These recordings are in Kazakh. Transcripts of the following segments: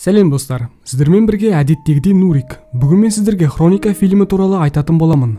Сәлем достар, сіздермен бірге әдеттегідей Нурик. Бүгін мен сіздерге «Хроника» фильмі туралы айтатын боламын.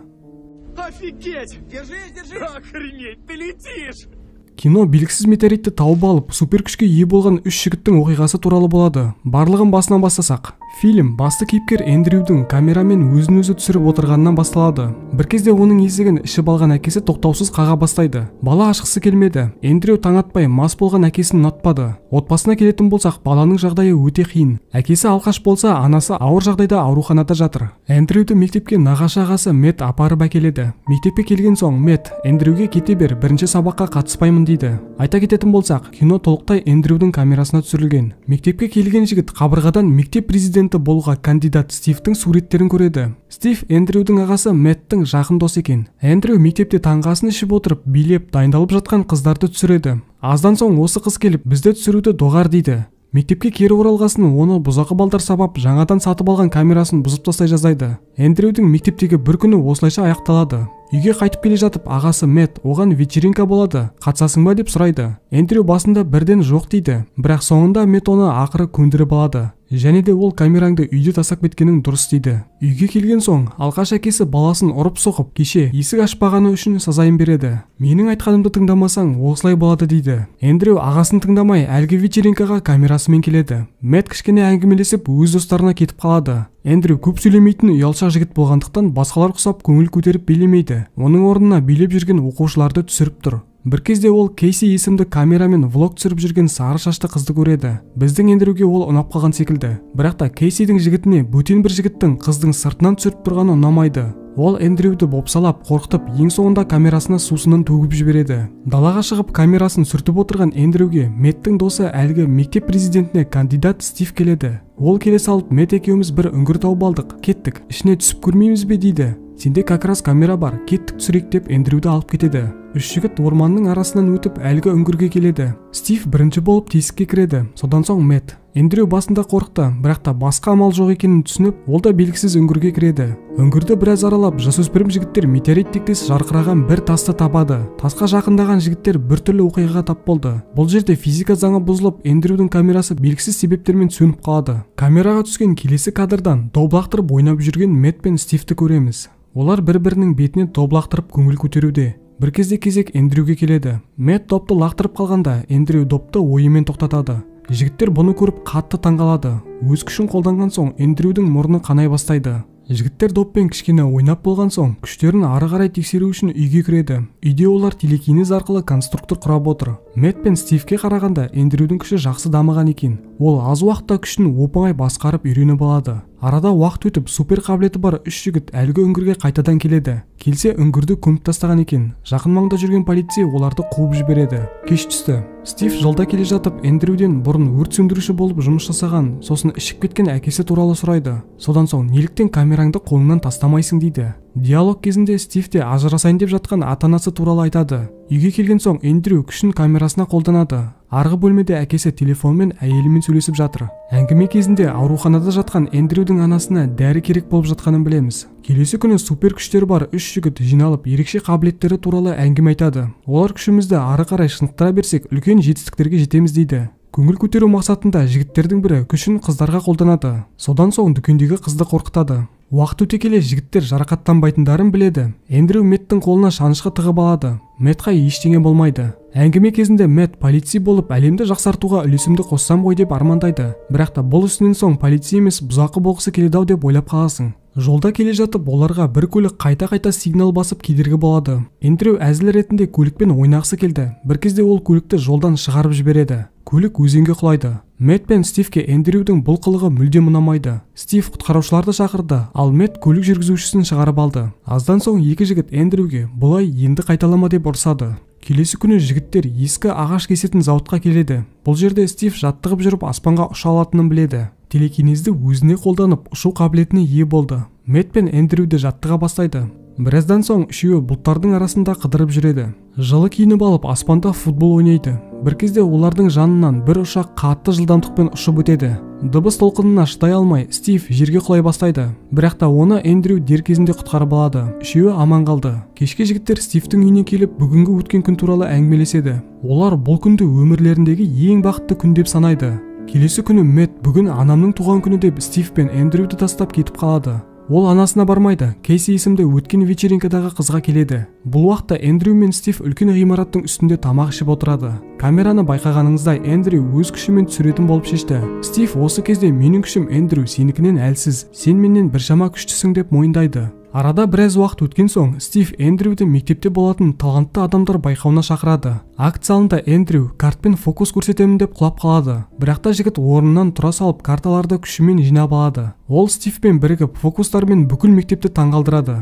Офигеть! Держись, держись! Охренеть, ты летишь! Кино белгісіз метеоритті тауып алып, супер күшке ие болған үш жігіттің оқиғасы туралы болады. Барлығын басынан бастасақ. Фильм басты кейіпкер Эндрюдің камерамен өзін өзі түсіріп отырғанынан басталады. Бір кезде оның есігін ішіп алған әкесі тоқтаусыз қаға бастайды. Бала ашқысы келмеді. Эндрю таң атпай мас болған әкесін ұнатпады. Отбасына келетін болсақ, баланың жағдайы өте қиын. Әкесі алқаш болса, анасы ауыр жағдайда ауруханада жатыр. Эндрюді мектепке нағашы ағасы Мэтт апарып әкеледі. Мектепке келген соң Мэтт Эндрюге кете бер, бірінші сабаққа қатыспаймын дейді. Айта кететін болсақ, кино толықтай Эндрюдің камерасына түсірілген. Мектепке келген жігіт қабырғадан мектеп президенті болуға кандидат Стивтің суреттерін көреді. Стив Эндрюдің ағасы Мэттің жақын досы екен. Эндрю мектепте таңғы асын ішіп отырып, билеп, дайындалып жатқан қыздарды түсіреді. Аздан соң осы қыз келіп, бізді түсіруді доғар дейді. Мектепке кері оралғасын оны бұзақы балдар сабап, жаңадан сатып алған камерасын бұзып тастай жаздайды. Эндрюдің мектептегі бір күні осылайша аяқталады. Үйге қайтып келе жатып, ағасы Мэтт оған вечеринка болады, қатысасың ба деп сұрайды. Эндрю басында бірден жоқ дейді, бірақ соңында Мэтт оны ақыры көндіріп алады. Және де ол камераңды үйде тастап кеткенің дұрыс дейді. Үйге келген соң, алқаш әкесі баласын ұрып соғып, кеше есік ашпағаны үшін сазайын береді. Менің айтқанымды тыңдамасаң, осылай болады дейді. Эндрю ағасын тыңдамай, әлгі вечеринкаға камерасымен келеді. Мэтт кішкене әңгімелесіп, өз достарына кетіп қалады. Эндрю көп сөйлемейтін ұялшақ жігіт болғандықтан басқалар құсап көңіл көтеріп билемейді. Оның орнына билеп жүрген оқушыларды түсіріп тұр. Бір кезде ол Кейси есімді камерамен влог түсіріп жүрген сары шашты қызды көреді. Біздің Эндрюге ол ұнап қалған секілді. Бірақ та Кейсидің жігітіне бөтен бір жігіттің қыздың сыртынан түсіріп тұрғаны ұнамайды. Ол Эндрюді бопсалап, қорқытып, ең соңында камерасына сусынын төгіп жібереді. Далаға шығып камерасын сүртіп отырған Эндрюге Мэттің досы әлгі мектеп президентіне кандидат Стив келеді. Ол келе салып, Мэтт екеуміз бір үңгір тауып алдық, кеттік, ішіне түсіп көрмейміз бе дейді. Сенде как раз камера бар, кеттік түсірейік деп Эндрюді алып кетеді. Үш жігіт орманның арасынан өтіп әлгі үңгірге келеді. Стив бірінші болып тесікке кіреді, содан соң Мэтт. Эндрю басында қорықты, бірақ та басқа амал жоқ екенін түсініп, ол да белгісіз үңгірге кіреді. Үңгірді біраз аралап, жасөспірім жігіттер метеорит тектес жарқыраған бір тасты табады. Тасқа жақындаған жігіттер біртүрлі оқиғаға тап болды. Бұл жерде физика заңы бұзылып, Эндрюдің камерасы белгісіз себептермен сөніп қалады. Камераға түскен келесі кадрдан доп лақтырып ойнап жүрген Мэтт пен Стивті көреміз. Олар бір-бірінің бетіне доп лақтырып көңіл көтеруде. Бір кезде кезек Эндрюге келеді. Мэтт допты лақтырып қалғанда, Эндрю допты ойымен тоқтатады. Жігіттер бұны көріп қатты таңғалады. Өз күшін қолданған соң Эндрюдің мұрны қанай бастайды. Жігіттер доппен кішкене ойнап болған соң, күштерін ары қарай тексеру үшін үйге кіреді. Үйде олар телекинез арқылы конструктор құрап отыр. Мэтт пен Стивке қарағанда Эндрюдің күші жақсы дамыған екен. Ол аз уақытта күшін оп-оңай басқарып үйреніп алады. Арада уақыт өтіп, супер қабілеті бар үш жігіт әлгі үңгірге қайтадан келеді. Келсе үңгірді көміп тастаған екен. Жақын маңда жүрген полиция оларды қуып жібереді. Кеш түсті. Стив жолда келе жатып, Эндрюден бұрын өрт сөндіруші болып жұмыс жасаған, сосын ішіп кеткен әкесі туралы сұрайды. Содан соң неліктен камераңды қолыңнан тастамайсың дейді. Диалог кезінде Стив те ажырасайын деп жатқан ата-анасы туралы айтады. Үйге келген соң Эндрю күшін камерасына қолданады. Арғы бөлмеде әкесі телефонмен әйелімен сөйлесіп жатыр. Әңгіме кезінде ауруханада жатқан Эндрюдің анасына дәрі керек болып жатқанын білеміз. Келесі күні супер күштері бар үш жігіт жиналып ерекше қабілеттері туралы әңгіме айтады. Олар күшімізді ары қарай шынықтыра берсек, үлкен жетістіктерге жетеміз дейді. Көңіл көтеру мақсатында жігіттердің бірі күшін қыздарға қолданады. Содан соң дүкендегі қызды қорқытады. Уақыт өте келе жігіттер жарақаттанбайтындарын біледі. Эндрю Мэттің қолына шанышқы тығып алады. Мэттқа ештеңе болмайды. Әңгіме кезінде Мэтт полицей болып әлемді жақсартуға үлесімді қоссам ғой деп армандайды. Бірақ та бұл ісінен соң полицей емес бұзақы болғысы келеді ау деп ойлап қаласың. Жолда келе жатып оларға бір көлік қайта-қайта сигнал басып кедергі болады. Эндрю әзіл ретінде көлікпен ойнағысы келді. Бір кезде ол көлікті жолдан шығарып жібереді. Көлік өзенге құлайды. Мэтт пен Стивке Эндрюдің бұл қылығы мүлдем ұнамайды. Стив құтқарушыларды шақырды, ал Мэтт көлік жүргізушісін шығарып алды. Аздан соң екі жігіт Эндрюге бұлай енді қайталама деп ұрсады. Келесі күні жігіттер ескі ағаш кесетін зауытқа келеді. Бұл жерде Стив жаттығып жүріп аспанға ұша алатынын біледі. Телекинезді өзіне қолданып ұшу қабілетіне ие болды. Мэтт пен Эндрю де жаттыға бастайды. Біраздан соң үшеуі бұлттардың арасында қыдырып жүреді. Жылы киініп алып аспанда футбол ойнайды. Бір кезде олардың жанынан бір ұшақ қатты жылдамдықпен ұшып өтеді. Дыбыс толқынына шыдай алмай Стив жерге құлай бастайды. Бірақ та оны Эндрю дер кезінде құтқарып алады. Үшеуі аман қалды. Кешке жігіттер Стивтің үйіне келіп бүгінгі өткен күн туралы әңгімелеседі. Олар бұл күнді өмірлеріндегі ең бақытты күн деп санайды. Келесі күні Мэтт бүгін анамның туған күні деп Стив пен Эндрюді тастап кетіп қалады. Ол анасына бармайды, Кейси есімді өткен вечеринкадағы қызға келеді. Бұл уақытта Эндрю мен Стив үлкен ғимараттың үстінде тамақ ішіп отырады. Камераны байқағаныңыздай, Эндрю өз күшімен түсіретін болып шешті. Стив осы кезде менің күшім Эндрю сенікінен әлсіз, сен менен біршама күштісің деп мойындайды. Арада біраз уақыт өткен соң, Стив Эндрюді мектепте болатын талантты адамдар байқауына шақырады. Акт залында Эндрю картпен фокус көрсетемін деп құлап қалады. Бірақ та жігіт орнынан тұра салып карталарды күшімен жинап алады. Ол Стивпен бірігіп фокустармен бүкіл мектепті таңғалдырады.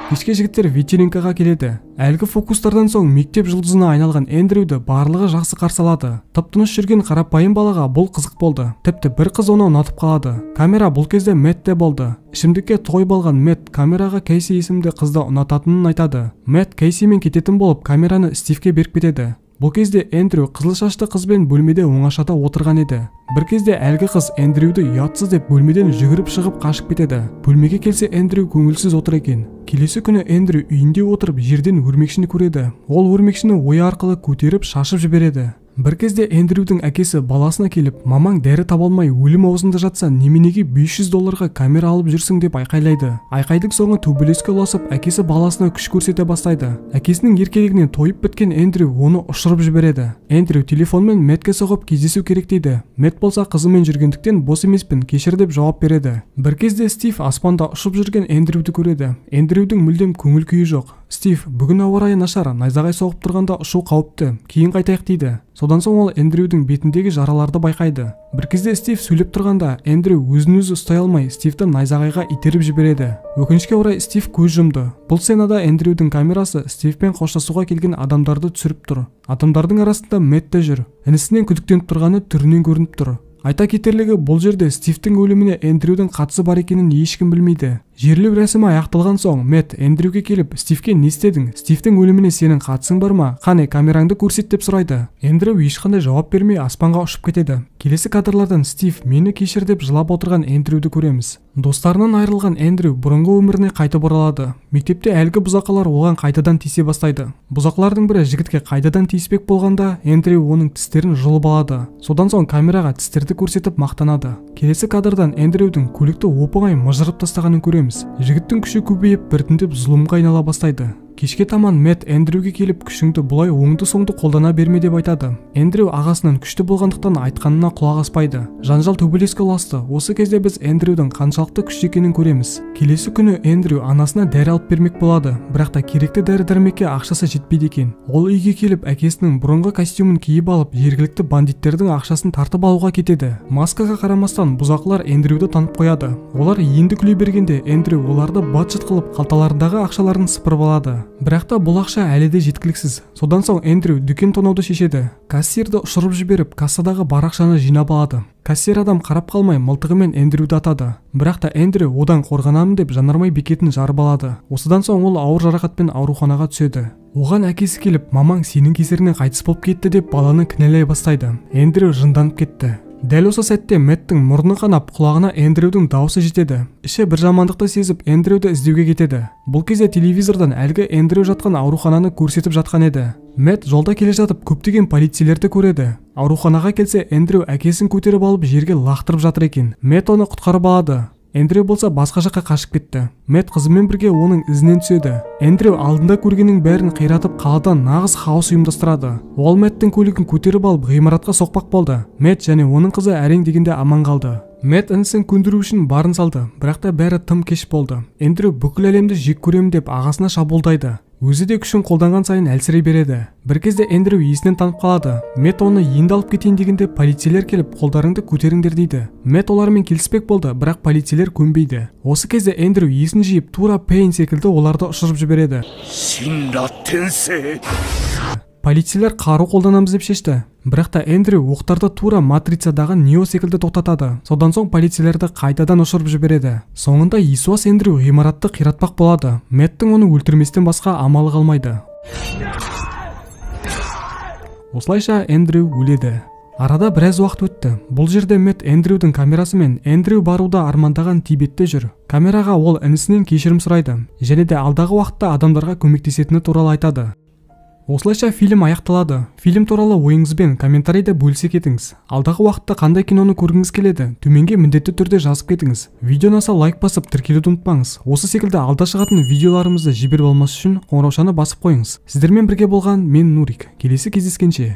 Кешке жігіттер вечеринкаға келеді. Әлгі фокустардан соң мектеп жұлдызына айналған Эндрюді барлығы жақсы қарсы алады. Тып-тыныш жүрген қарапайым балаға бұл қызық болды. Тіпті бір қыз оны ұнатып қалады. Камера бұл кезде Мэтте болды. Ішімдікке тойып алған Мэтт камераға Кейси есімді қызды ұнататынын айтады. Мэтт Кейсимен кететін болып камераны Стивке беріп кетеді. Бұл кезде Эндрю қызыл шашты қызбен бөлмеде оңашада отырған еді. Бір кезде әлгі қыз Эндрюді ұятсыз деп бөлмеден жүгіріп шығып қашып кетеді. Бөлмеге келсе Эндрю көңілсіз отыр екен. Келесі күні Эндрю үйінде отырып жерден өрмекшіні көреді. Ол өрмекшіні ойы арқылы көтеріп шашып жібереді. Бір кезде Эндрюдің әкесі баласына келіп, мамаң дәрі таба алмай өлім аузында жатса, неменеге $500 камера алып жүрсің деп айқайлайды. Айқайдың соңы төбелеске ұласып, әкесі баласына күш көрсете бастайды. Әкесінің еркелігінен тойып біткен Эндрю оны ұшырып жібереді. Эндрю телефонмен Мэтке соғып кездесу керек дейді. Мэтт болса қызымен жүргендіктен бос емеспін, кешір деп жауап береді. Бір кезде Стив аспанда ұшып жүрген Эндрюді көреді. Эндрюдің мүлдем көңіл күйі жоқ. Стив, бүгін ауа райы нашар, найзағай соғып тұрғанда ұшу қауіпті, кейін қайтайық дейді. Содан соң ол Эндрюдің бетіндегі жараларды байқайды. Бір кезде Стив сөйлеп тұрғанда, Эндрю өзін-өзі ұстай алмай, Стивті найзағайға итеріп жібереді. Өкінішке орай Стив көз жұмды. Бұл сценада Эндрюдің камерасы Стивпен қоштасуға келген адамдарды түсіріп тұр. Адамдардың арасында Мэтт те жүр. Інісінен күдіктеніп тұрғаны түрінен көрініп тұр. Айта кетерлігі, бұл жерде Стивтің өліміне Эндрюдің қатысы бар екенін ешкім білмейді. Жерлеу рәсімі аяқталған соң Мэтт Эндрюге келіп, Стивке не істедің? Стивтің өліміне сенің қатысың бар ма? Қане, камераңды көрсет деп сұрайды. Эндрю ешқандай жауап бермей аспанға ұшып кетеді. Келесі кадрлардан Стив мені кешір деп жылап отырған Эндрюді көреміз. Достарынан айырылған Эндрю бұрынғы өміріне қайтып оралады. Мектепте әлгі бұзақылар оған қайтадан тиісе бастайды. Бұзақылардың бірі жігітке қайтадан тиіспек болғанда, Эндрю оның тістерін жұлып алады. Содан соң камераға тістерді көрсетіп мақтанады. Келесі кадрдан Эндрюдің көлікті оп-оңай мыжырып тастағанын көреміз. Жігіттің күші көбейіп, біртіндеп зұлымға айнала бастайды. Кешке таман Мэтт Эндрюге келіп, күшіңді бұлай оңды-соңды қолдана берме деп айтады. Эндрю ағасынан күшті болғандықтан айтқанына құлақ аспайды. Жанжал төбелеске ұласты. Осы кезде біз Эндрюдің қаншалықты күшті екенін көреміз. Келесі күні Эндрю анасына дәрі алып бермек болады, бірақ та керекті дәрі-дәрмекке ақшасы жетпейді екен. Ол үйге келіп, әкесінің бұрынғы костюмін киіп алып, жергілікті бандиттердің ақшасын тартып алуға кетеді. Маскаға қарамастан бұзақылар Эндрюді танып қояды. Олар енді күле бергенде Эндрю оларды бат-шыт қылып, қалталарындағы ақшаларын сыпырып алады. Бірақ та бұл ақша әлі де жеткіліксіз. Содан соң Эндрю дүкен тонауды шешеді. Кассирді ұшырып жіберіп, кассадағы бар ақшаны жинап алады. Кассир адам қарап қалмай мылтығымен Эндрюді атады. Бірақ та Эндрю одан қорғанамын деп жанармай бекетін жарып алады. Осыдан соң ол ауыр жарақатпен ауруханаға түседі. Оған әкесі келіп, мамаң сенің кесірінен қайтыс болып кетті деп баланы кінәлай бастайды. Эндрю жынданып кетті. Дәл осы сәтте Мэттің мұрны қанап, құлағына Эндрюдің даусы жетеді. Іші бір жамандықты сезіп, Эндрюді іздеуге кетеді. Бұл кезде телевизордан әлгі Эндрю жатқан аурухананы көрсетіп жатқан еді. Мэтт жолда келе жатып көптеген полицейлерді көреді. Ауруханаға келсе, Эндрю әкесін көтеріп алып жерге лақтырып жатыр екен. Мэтт оны құтқарып алады. Эндрю болса басқа жаққа қашып кетті. Мэтт қызымен бірге оның ізінен түседі. Эндрю алдында көргеннің бәрін қиратып, қалада нағыз хаос ұйымдастырады. Ол Мэттің көлігін көтеріп алып ғимаратқа соқпақ болды. Мэтт және оның қызы әрең дегенде аман қалды. Мэтт інісін көндіру үшін барын салды, бірақ та бәрі тым кеш болды. Эндрю бүкіл әлемді жек көремін деп ағасына шабуылдайды. Өзі де күшін қолданған сайын әлсірей береді. Бір кезде Эндрю есінен танып қалады. Мэтт оны енді алып кетейін дегенде полицейлер келіп қолдарыңды көтеріңдер дейді. Мэтт олармен келіспек болды, бірақ полицейлер көнбейді. Осы кезде Эндрю есін жиып, тура Пейн секілді оларды ұшырып жібереді. Полицейлер қару қолданамыз деп шешті. Бірақ та Эндрю оқтарды тура матрицадағы Нео секілді тоқтатады. Содан соң полицейлерді қайтадан ұшырып жібереді. Соңында есуас Эндрю ғимаратты қиратпақ болады. Мэттің оны өлтірместен басқа амалы қалмайды. Осылайша Эндрю өледі. Арада біраз уақыт өтті. Бұл жерде Мэтт Эндрюдің камерасымен Эндрю баруда армандаған Тибетте жүр. Камераға ол інісінен кешірім сұрайды және де алдағы уақытта адамдарға көмектесетіні туралы айтады. Осылайша фильм аяқталады. Фильм туралы ойыңызбен комментарийде бөлісе кетіңіз. Алдағы уақытта қандай киноны көргіңіз келеді, төменге міндетті түрде жазып кетіңіз. Видео ұнаса, лайк басып, тіркелуді ұмытпаңыз. Осы секілді алда шығатын видеоларымызды жіберіп алмас үшін қоңыраушаны басып қойыңыз. Сіздермен бірге болған мен, Нурик. Келесі кездескенше.